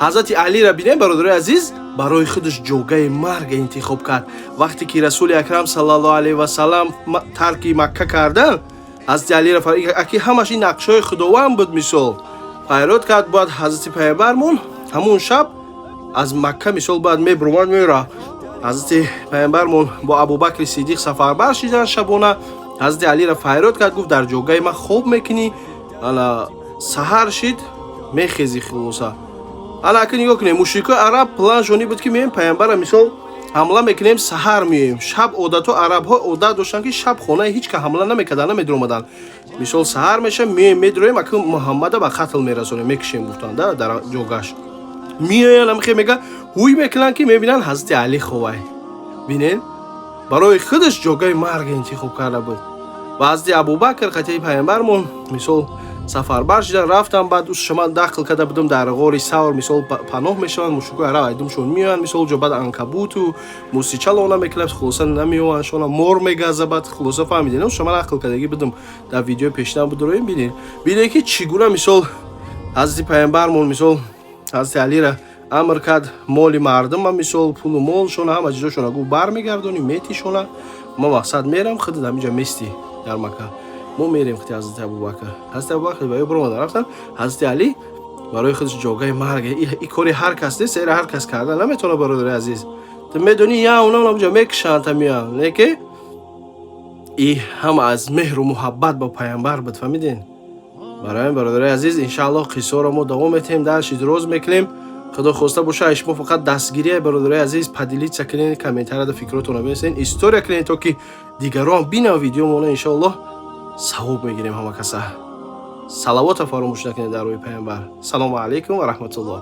Ҳазрати Алиро бинем, бародарои азиз, барои худаш ҷогаи марг интихоб кард. Вақте ки Расули Акрам саллаллоҳу алайҳи васаллам тарки Макка кардан, ҳазрати Алиро, аки ҳамаш ин нақшҳои Худованд буд, мисол, фарёд кард. Бояд ҳазрати паямбармон ҳамун шаб аз Макка, мисол, бояд мебуромад, мерафт. Ҳазрати паямбармон бо Абубакри Сиддиқ сафарбар шидан. Шабона ҳазрати Алиро фарёд кард, гуфт: «Дар ҷогаи ман хоб мекунӣ, ана саҳар шид, мехези». Хулоса, ана ака нигоҳ кунем, мушрикои араб планшони буд, ки меем, паямбара, мисол, ҳамла мекунем, саҳар меоем. Шаб одатҳо, арабҳо одат доштанд, ки шаб хонаи ҳеҷ ка ҳамла намекардан, намедиромаданд. Мисол, саҳар меша, меоем, медироем, ака Муҳаммада ба қатл мерасонем, мекушем, гуфтанд да. Дар ҷогаш меоянд, амхе мега, ҳуй мекунанд, ки мебинанд, ҳазрати Али ховай. Бинед, барои худаш ҷогаи марг интихоб карда буд. Ва ҳазрати Абубакр қатъи паямбармон, мисол, сафарбар шидан, рафтан. Баъд шума дақл карда будам, дар ғори Савр, мисол, паноҳ мешаванд. Мушрикои араб айдумшон меоянд, мисол, ҷо баъд анкабуту мусича лона мекунад, хулоса, намеоянд шона, мор мегаза. Баъд, хулоса, фаҳмидем, шума нақл кардагӣ будам дар видеои пешина, будроем, бинед, бинед, ки чӣ гуна, мисол, ҳазрати паямбармон, мисол, ҳазрати Алира амр кард: моли мардума, мисол, пулу молшона, ҳама чизошона, гуфт, бармегардонӣ, метишона. Ма мақсад мерам, худат ҳаминҷа мести дар Макка, мо мерем хати ҳазрати Абубакр. Ҳазрати Абубакр ба ё биромада рафтан. Ҳазрати Алӣ барои худаш ҷогаи марг. И кори ҳар кас нест, эра ҳар кас карда наметавона, бародари азиз. Ту медонӣ, я уна ҳамҷа мекушанд, та меян, не ки и ҳама аз меҳру муҳаббат ба паямбар буд, фаҳмиден? Барои ҳамин, бародари азиз, иншааллоҳ, қиссаро мо давом метиҳем, дарши дроз мекунем. Худо хоста боша, шумо фақат дастгирия, бародари азиз, поделиться кунед, комментарияда фикротонро бинависед, история кунед, то ки дигарон бинав видеомона. Иншоаллоҳ, савоб мегирем ҳама каса. Салавота фаромӯш накунед дар рӯи паямбар. Салому алайкум ва раҳматуллоҳ.